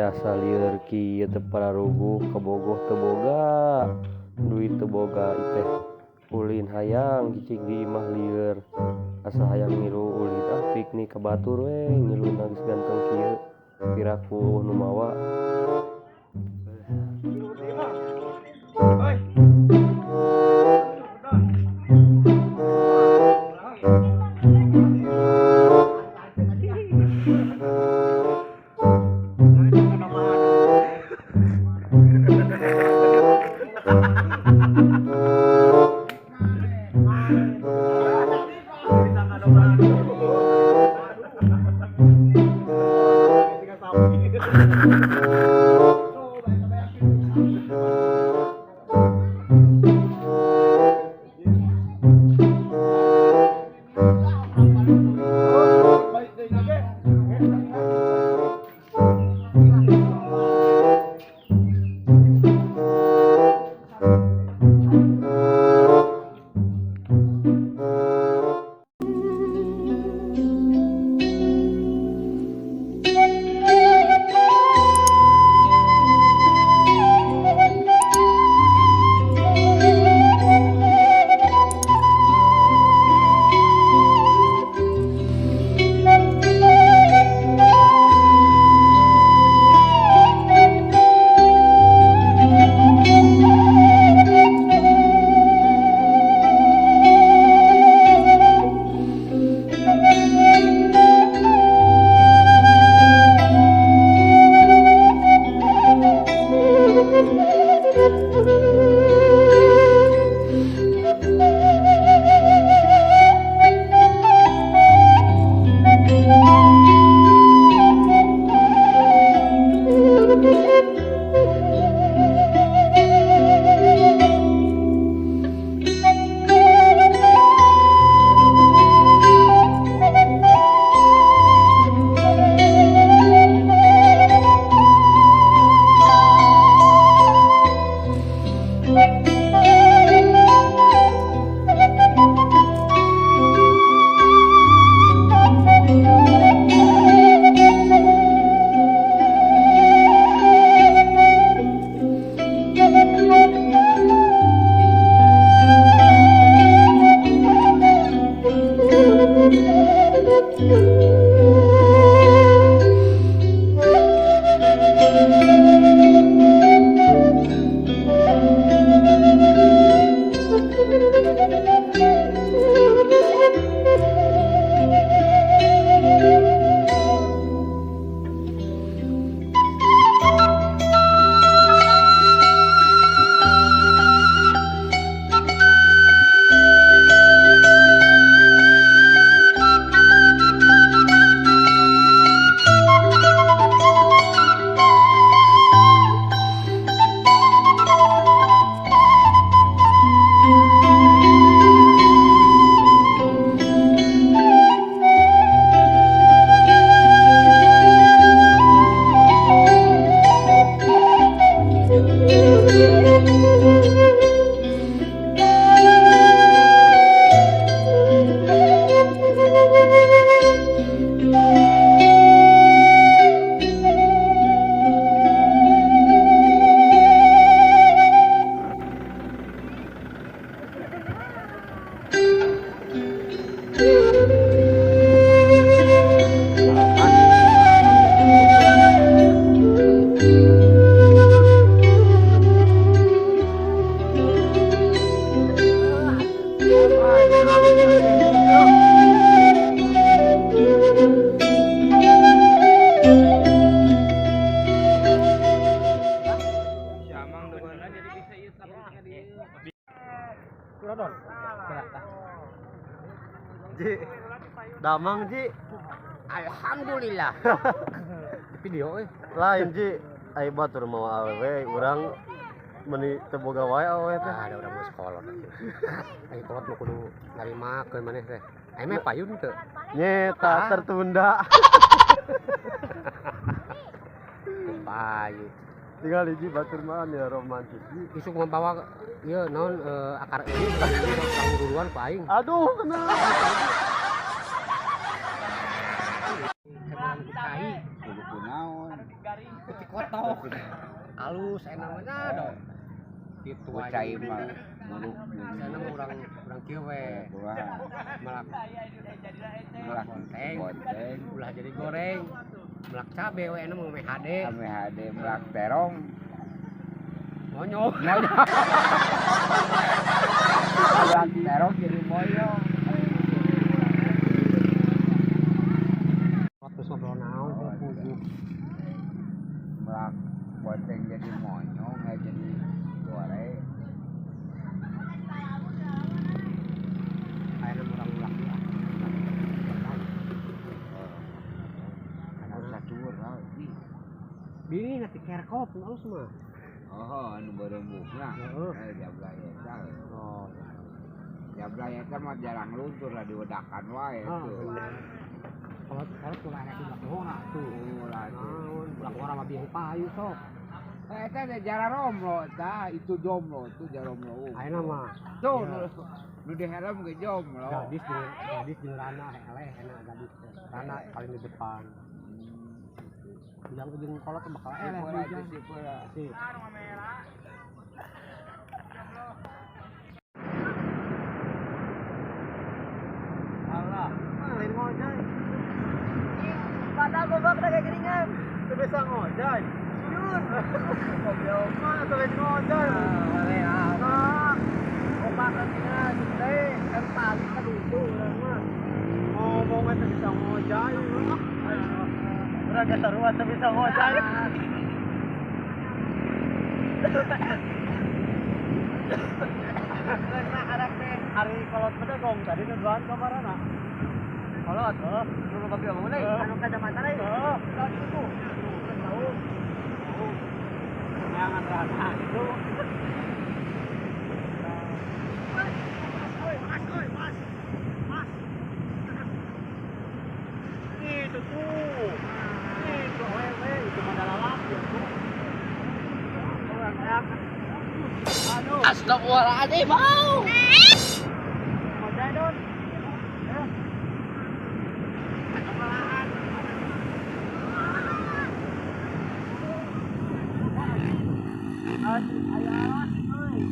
Teh asa lieur kieu teh pararuguh kabogoh teu boga, duit teu boga teh ulin hayang cicing di imah lieur. Asa hayang ngilu ulin ah piknik ka batur we ngiluna geus ganteng kieu piraku nu mawa. Ji, damang Ji. Alhamdulillah. Video lain Ji, ai batur mawa awewe urang meuni teu boga wae awewe teh. Ada urang geus kolot. Ai kolot mah kudu narimakeun maneh teh. Ai mah payun teu. Nyeta tertunda. Payu. Tinggal hiji batur mah ya romantis. Isuk membawa ieu naon akar euy urang duluan ku aing. Aduh, kenapa? Kai. Kudu kunaon. Putih kotok. Halus enak mah dong. Gitu aja. Cai mah muluk. Sana urang urang kieu we. Melak melak bonteng. Bonteng. Ulah jadi goreng. Melak cabe we enak mah HD. Ame HD melak terong. Monyong. Melak terong jadi moyong. Terus ngobrol naon puguh. Melak bonteng jadi monyong, nggak jadi goreng. Ayeuna urang ulah ah. Karena satur ih. Bini nanti kerkop alus mah. Oh, anu berembukna. Heeh. Jablay eta. Oh. Jablay eta mah jarang luntur lah diwedakan wae tuh. Kalau kalau tuh ada di belakang ora tuh. Ulah tuh. Naon, belakang ora mah bieu payu sok. Eta ada jara romlo eta, itu jomblo tuh jaromlo. Ayeuna mah. Tuh nu di helm ge jomblo. Gadis jeung rana eleh enak gadis. Rana paling di depan. Ujang ujung kolot bakal eleh ujang. Sip. Allah, lain ngojay. Padahal gobak udah kayak geringan. Teu bisa ngojay. Jun. Goblok mah teu bisa ngojay. Nah, gobak tinggal gede kan tali kelucu urang mah. Ngomongnya teu bisa ngojay. Urang ge sarua teu bisa ngojay. Nah, arak teh Ari kolot bedegong tadi nuduhan kamarana. Kolot, heuh, nu kopi omong deui. Anu kacamata deui. Heuh, Tahu itu. Tahu. Jangan rana itu. Mas, mas, oi, mas. Mas. Itu tuh. Itu wewe itu mandala itu. Orang enak. Aduh. Astagfirullahaladzim, bau. Ngojay don. Eh. Kemalahan. Aduh, ayo awas, euy.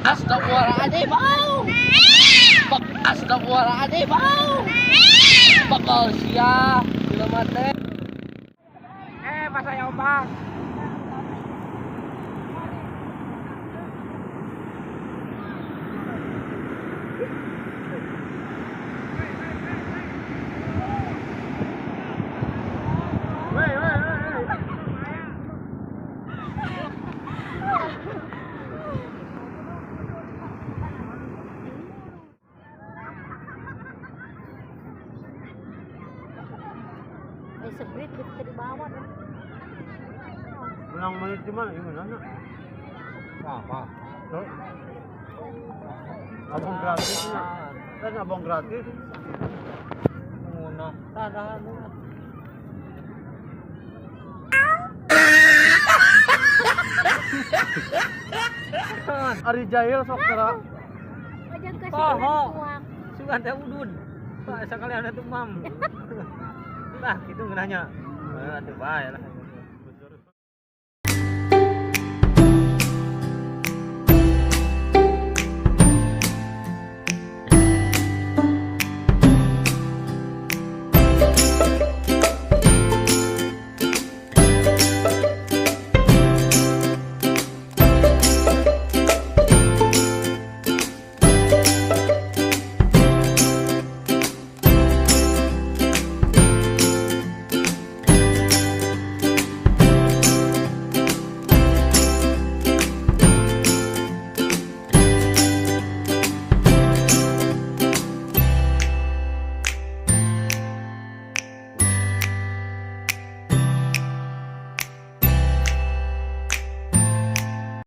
Astagfirullahaladzim, bau. Astagfirullahaladzim, bau. Bakal sia, jelema teh. Pas aya ombak. Weh, weh, weh. Sebrit gitu dibawa dong. Menang menit di mana? Gimana? Apa? Tuh. Abang gratis. Kan abang gratis. Ngunah. Tadahan. Ari jahil sok tera. Poho. Sugan teh udun. Pak sakalian atuh mam. Lah gitu ngeunahnya. Atuh bae lah.